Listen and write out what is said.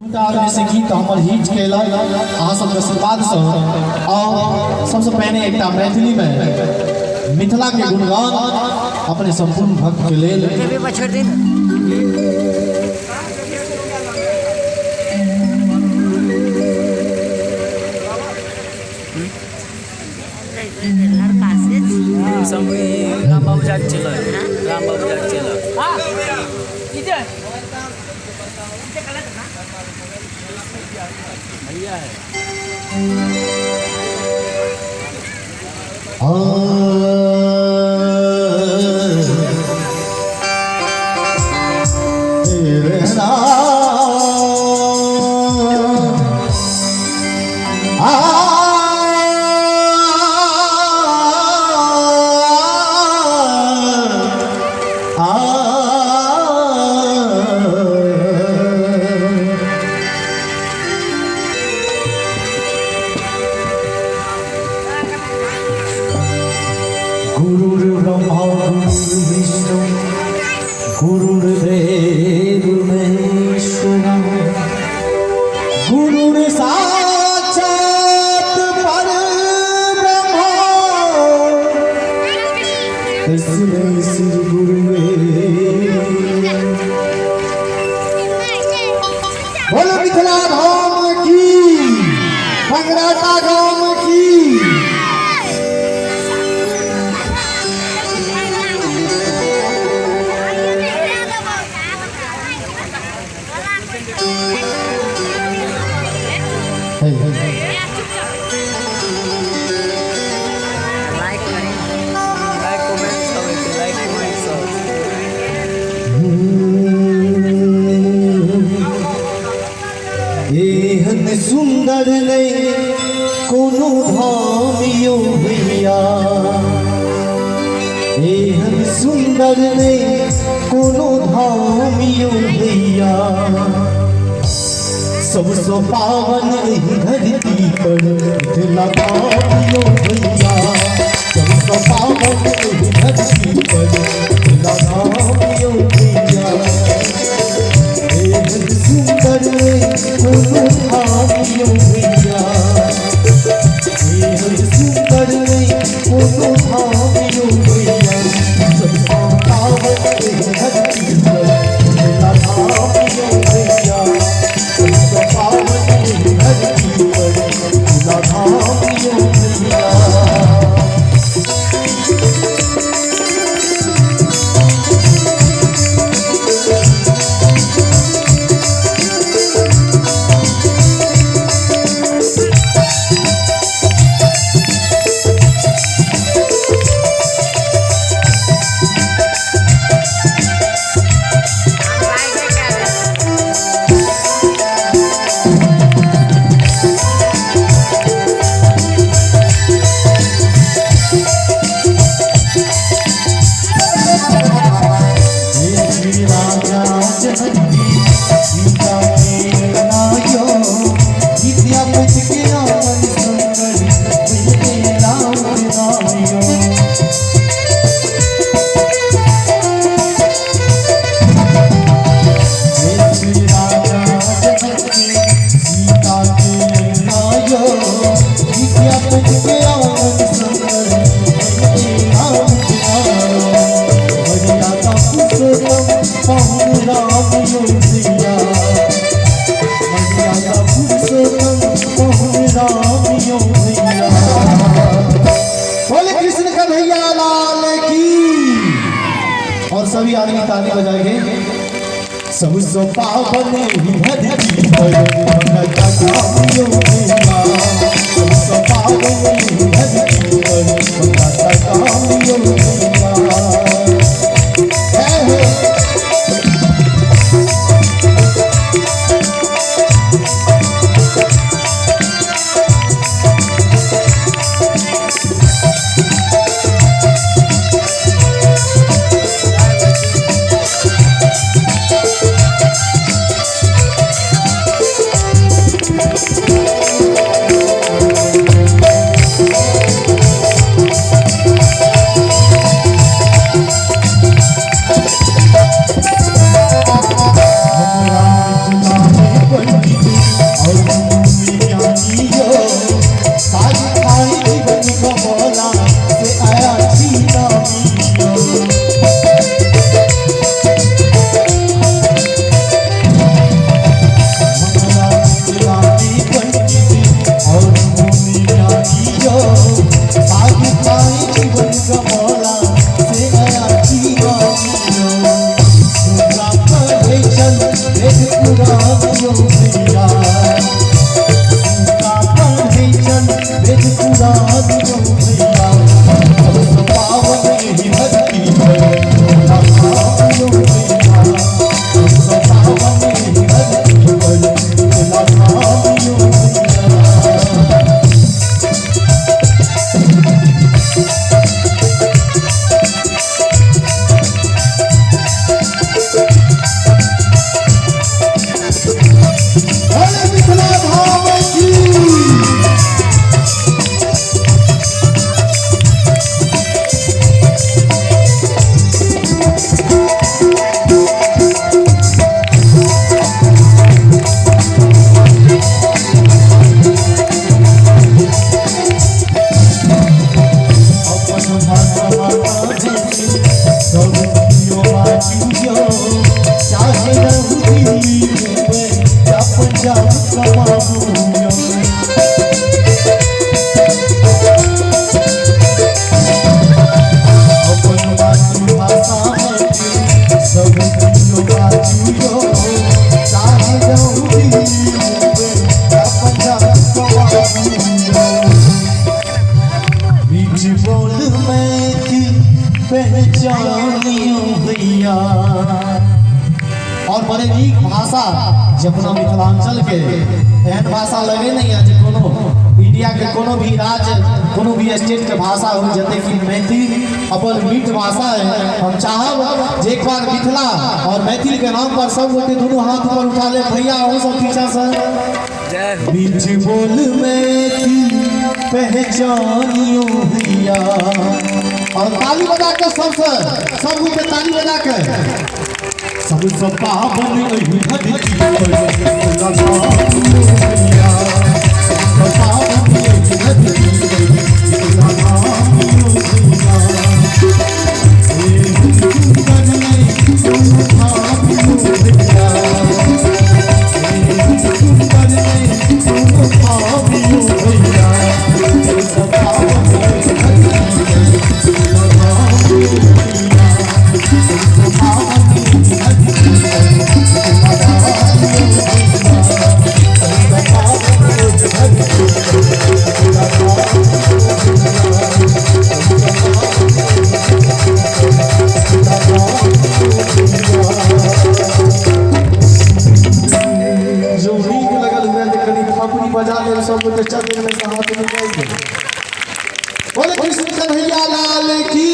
दूटा आदमी से गीत हमर हिट केलक अहाँ सबके आशीर्वादसँ। और सबसे पहिने एकटा मैथिलीमे मिथिला के गुणगान अपने संपूर्ण भक्त के लेल। राम बाबू जाग चल, राम बाबू जाग चल। भैया है। गुरुर् ब्रह्मा गुरुर्विष्णु गुरुर्देव महेश्वर गुरुर् साक्षात परब्रह्म तस्मै श्री गुरुवे। बोलो मिथिला धाम की, मंगराटा गाम की। लाइक कमेंट सब, लाइक कमेंट सब। एहन सुंदर नहीं कोनो धाम यो भैया, एहन सुंदर नहीं कोनो धाम यो भैया। सबसे पावन एहि धरती पर मिथिला धाम यो भैया। सबसे पावन एहि धरती पर मिथिला धाम यो भैया। एहन सुंदर कोनो धाम यो भैया, एहन सुंदर कोनो धाम यो भैया। सबसे पावन एहि धरती पर मिथिला धाम यो भैया। सबसे पावन एहि धरती पर मिथिला धाम यो भैया। हे श्री राजा जनक की सीता के अंगनायो, विद्यापति के आंगन शंकर मिलके राम नायो। हे श्री राजा जनक की सीता के अंगनायो, विद्यापति के आंगन शंकर मिलके राम नायो। मर्यादा पुरुषोत्तम पाहुन राम यो भैया, मर्यादा पुरुषोत्तम पाहुन राम यो भैया। बोले कृष्ण कन्हैया लाल की। और सभी आदमी ताली बजाएंगे। सबसे पावन ही धरती पर मंगला धाम यो भैया। सबसे पावन ही धरती पर मंगला धाम यो भैया। जय हो। पंजाब का बाबू यो। अपन मातृभाषा मैथिली सब कियो बाजू यो, चाहे जाऊ दिल्ली मुंबई या पंजाब का बाबू यो। मीठ बोल मैथिल पहचानियो भैया। और बड़े नीक भाषा जे अपना मिथिलांचल के एहन भाषा लगे नहीं है जे कोनो इंडिया के कोनो भी राज्य, कोनो भी स्टेट के भाषा हो, जते कि मैथिली अपन मीठ भाषा है। हम चाहब जे एक बार मिथिला और मैथिल के नाम पर सब गोटे दोनों हाथ ऊपर उठा ले। भैया, अहूँ सब पीछा से। जय हो। मीठ बोल मैथिल पहचानियो भैया। और ताली बजा के सबसे, सब गोटे ताली बजा के। सबसँ पावन एहि धरती पर मिथिला धाम यो भैया। सबसँ पावन एहि धरती पर मिथिला धाम यो भैया। एहन सुन्दर नहि कोनो धाम यो भैया। एहन सुन्दर नहि कोनो धाम यो भैया। सबसँ पावन एहि धरती पर मिथिला धाम यो भैया। सबसँ पावन एहि धरती पर मिथिला धाम यो भैया। सबसँ पावन एहि धरती पर मिथिला धाम यो भैया। सबसँ पावन एहि धरती पर मिथिला धाम यो भैया। जो नीक लगल हुए तऽ कनि थपड़ी बजा लेल सब गोटे, चल में से हाथ मिलाई। बोले कृष्ण कन्हैया लाल की।